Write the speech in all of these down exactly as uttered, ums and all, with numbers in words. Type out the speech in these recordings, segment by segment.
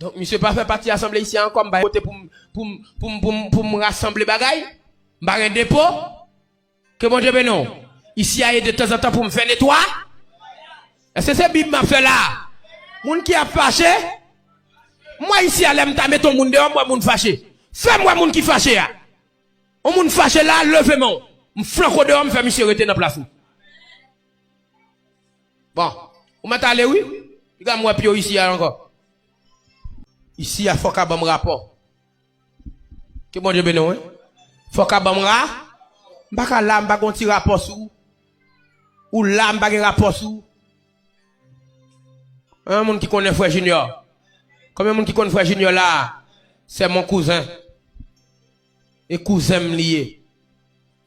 Donk, misye pa fè pati asanble isi a ankò, m pa gen kote pou m, pou m, pou m, pou m, pou m rasanble bagay. M pa gen depo. Ke Bondye beni w. Isi a e de tanzantan pou m fè netwa. Èske se Bib m ap fè la? Moun ki ap fache, m wè isi a lè m ta mete yon moun deyò, m wè moun fache. Fè m wè moun ki fache a. Yon moun fache la, leve men w. M flanke w deyò, m fè misye rete nan plas li. Bon, ou mèt ale wi. Piga m wè pye w isi a ankò. Isi a fòk a ban m rapò. Ke Bondye beni w, wi. Fòk a ban m ra-, m pa ka la, m pa gen yon ti rapò sou ou. Ou la, m pa gen rapò sou ou. Konbyen moun ki konnen frè Junior? Konbyen moun ki konn frè Junior la? Se mon kouzen. E kouzen m li ye.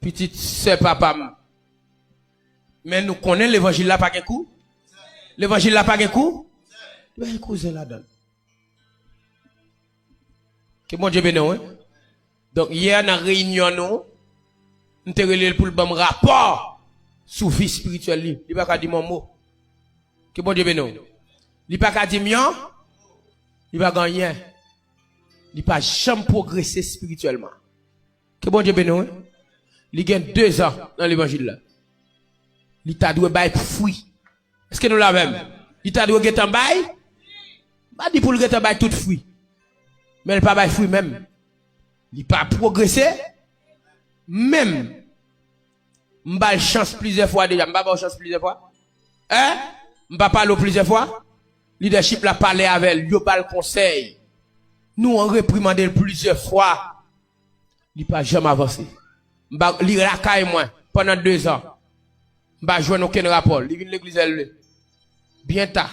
Pitit sè papa m. Men nou konnen levanjil la pa gen kou. Levanjil la pa gen kou. Li pa gen kouzen ladan l. Ke Bondye beni w, wi. Donk, yè nan reyinyon nou, m te rele l pou l ban m rapò sou vi espirityèl li. Li pa ka di m yon mo. Ke Bondye beni w. Li pa ka di m yon, li pa gen anyen. Li pa janm pwogrese espirityèlman. Ke Bondye beni w, wi. Li gen dezan nan levanjil la. Li ta dwe bay fwi. Èske nou la avè m? Li ta dwe gentan bay. M pa di pou l gentan bay tout fwi. Men l pa bay fwi menm. Li pa pwogrese menm. M ba l chans plizyè fwa deja. M pa ba w chans plizyè fwa? Hein? M pa pale w plizyè fwa? Lidèchip la pale avè l. Yo ba l konsèy. Nou an reprimande l plizyè fwa. Li pa janm avanse. M pa, li lakay mwen pandan dezan. M pa jwenn okenn rapò. Li vin legliz lè l vle. Byen ta.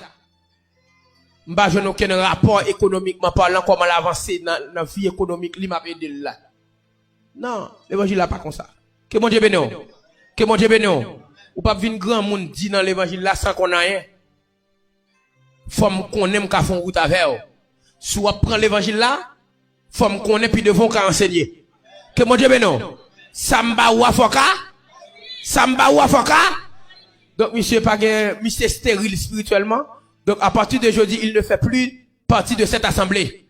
M pa jwenn okenn rapò ekonomikman palan, kòman l avanse nan, nan vi ekonomik li, m ap ede l la. Non, levanjil la pa konsa. Ke Bondye beni w. Ke Bondye beni w. Ou p ap vin granmoun di nan levanjil la san konn anyen. Fò m konnen m ka fè yon wout avè w. Si w ap pran levanjil la, fò m konnen pi devan w ka ansenye. Ke Bondye beni w. Sa m ba ou a fò ka. Sa m ba ou a fò ka. Donk, misye pa gen, misye steril espirityèlman. Donc, à partir de jeudi, il ne fait plus partie de cette assemblée.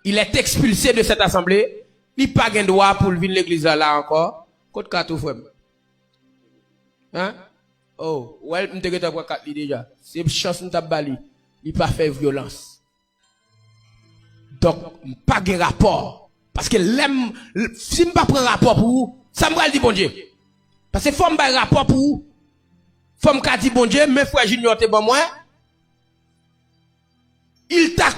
Il est expulsé de cette assemblée. Li pa gen dwa pou l vin legliz la, la ankò. Kot kat ou, frè m? Hein? Oh, well, m te gentan pran kat li deja. Se chans m t ap ba li. Li pa fè vyolans. Donk, m pa gen rapò. Paske lè m, si m pa pran rapò pou ou, sa m pral di Bondye? Paske fò m bay rapò pou ou. Fò m ka di Bondye, men frè Junior te ban mwen, il t'a